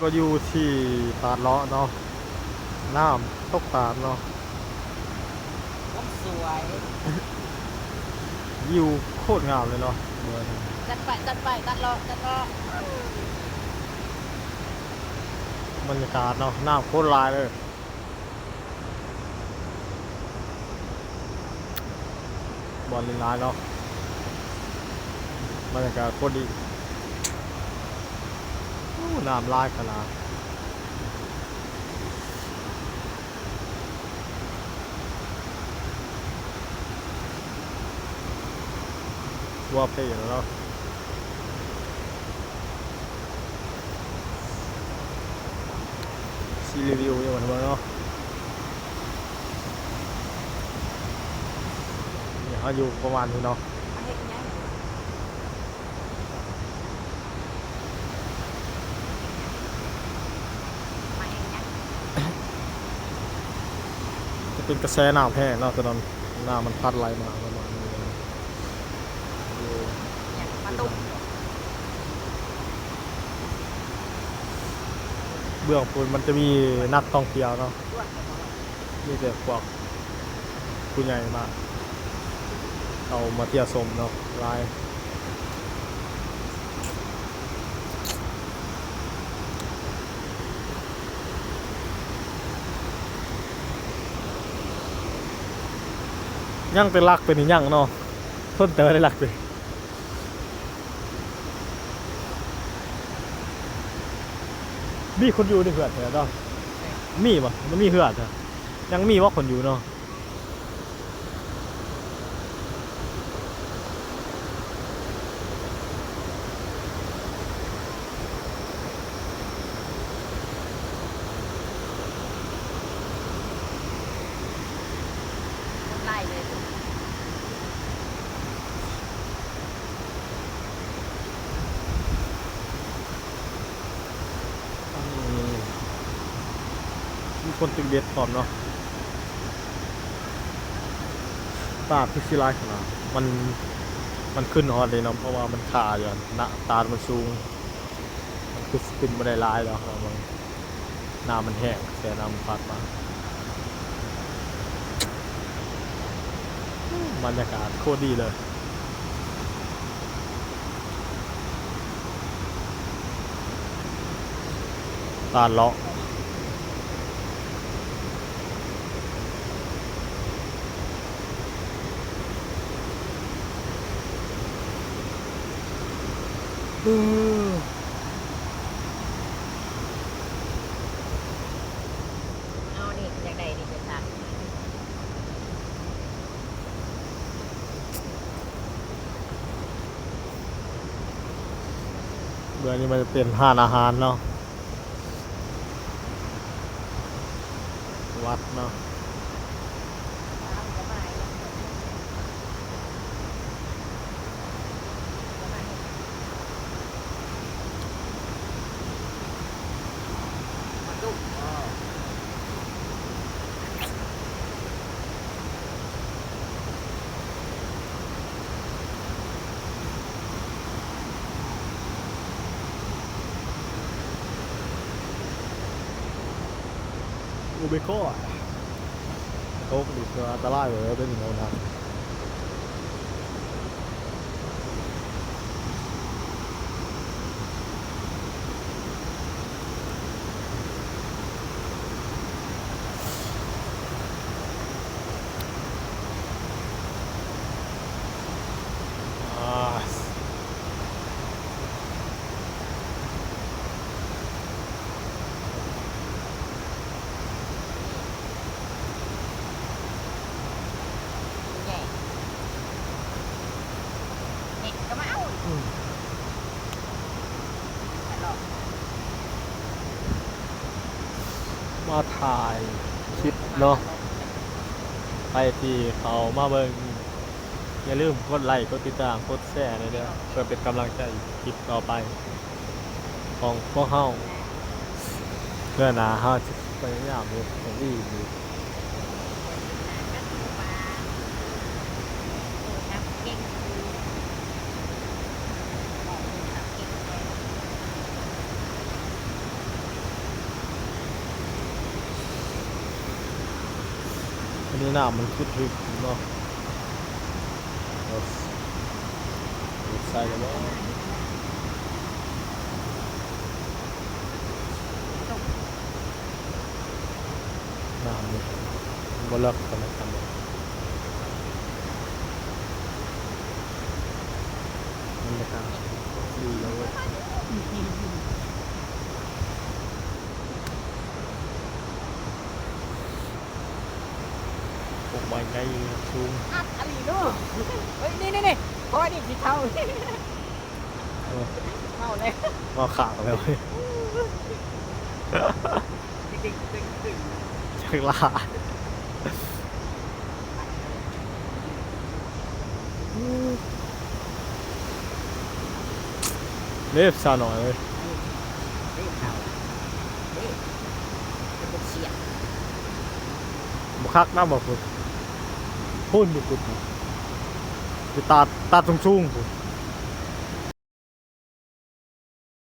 ກໍຢູ່ທີ່ຕາດເລາະເນາະ ນ້ຳຕົກຕາດເນາະ ຄວາມສວຍ ວິວໂຄດງາມເລີຍເນາະ ເບິ່ງ ຈັດໄປ ຈັດໄປ ຕັດເລາະ ຕັດເລາະ ບັນຍາກາດເນາະ ນ້ຳໂຄດຫຼາຍເລີຍ. ບ່ອນຫຼາຍໆເນາະ ບັນຍາກາດໂຄດດີ ໂອ້ ນ້ຳຫຼາຍຂະໜາດ ບົວເພແລ້ວເນາະ. ຊິຣີວິວໃຫ້ເບິ່ງເນາະ ນີ້ເຮົາຢູ່ປະມານນີ້ເນາະ ມາເຮັດຫຍັງ ມາເຮັດຫຍັງ ຈະເປັນກະແສນ້ຳແຮງເນາະ ຕອນນັ້ນນ້ຳມັນພັດໄຫຼມາປະມານນີ້. ເບື້ອງພຸ້ນມັນຈະມີນັກທ່ອງທ່ຽວເນາະ ມີແຕ່ພວກຜູ້ໃຫຍ່ມາ ເຂົາມາທ່ຽວຊົມເນາະ ຫຼາຍ. ຍັງແຕ່ຫຼັກເປັນອີຫຍັງເນາະ ທົນແຕ່ວ່າໄດ້ຫຼັກເປັນ ມີຄົນຢູ່ໃນເຮືອນແທ້ເນາະ ມີບໍ່ ມັນມີເຮືອນ ຍັງມີບໍ່ຄົນຢູ່ເນາະ. ຄົນຫຼາຍເລີຍ ອືມ ມີຄົນຕຶກເບັດພ້ອມເນາະ ປາຄືຊິຫຼາຍຂະໜາດ ມັນ ມັນຂຶ້ນຮອດເດ້ເນາະ ເພາະວ່າມັນຄາຢູ່ຫັ້ນນະ ຕາດມັນສູງ ມັນຄືຊິຂຶ້ນບໍ່ໄດ້ຫຼາຍດອກ ເພາະວ່າມັນ ນ້ຳມັນແຫ້ງ ກະແສນ້ຳມັນພັດມາ ບັນຍາກາດໂຄດດີເລີຍ ຕາດເລາະ ເອີ. ເອົານີ້ ຢາກໄດ້ນີ້ໄປສັກ ເບື້ອງນີ້ມັນຈະເປັນຮ້ານອາຫານເນາະ ວັດເນາະ. ໂອເບຄອນ ຕົກນີ້ຄືອັນຕະລາຍເລີຍ ເປັນແນວນັ້ນ. ມາຖ່າຍຄລິບເນາະ ໃຜທີ່ເຂົ້າມາເບິ່ງ ຢ່າລືມກົດໄລ້ ກົດຕິດຕາມ ກົດແຊແດ່ເດີ້ ເພື່ອເປັນກຳລັງໃຈຄລິບຕໍ່ໄປຂອງພວກເຮົາ. ເທື່ອໜ້າເຮົາຈະພະຍາຍາມເຮັດໃຫ້ດີອີກ. ໂທລະສັບເກັ່ງຢູ່ ໂທລະສັບເກັ່ງແທ້. ນີ້ນ້ຳມັນຄືຖືກເນາະ. ເອີ ໃສ່ແລ້ວບໍ່? ນ້ຳນີ້ບໍ່ເລິກປານໃດ. ບັນຍາກາດດີເລີຍ. ໂອ້ ໄມ້ໃຫຍ່ສູງ ອັດອີ່ຫຼີເນາະ. ເອີຍ ນີ້ໆໆ ພໍນີ້ຊິເຂົ້າ ເອີ ເຂົ້າແລ້ວ ເຂົ້າຂ້າງແລ້ວ. ຈັ່ງຫຼ້າ ເດ້ສາວນ້ອຍເອີຍ. ເດ້ເຂົ້າ ເດ້ ເປັນເສຍງ ບໍ່ຄັກນະ ບໍ່ພຸ້ນ ພຸ້ນຢູ່ພຸ້ນ ຢູ່ຕາດ ຕາດສູງໆ ພຸ້ນ.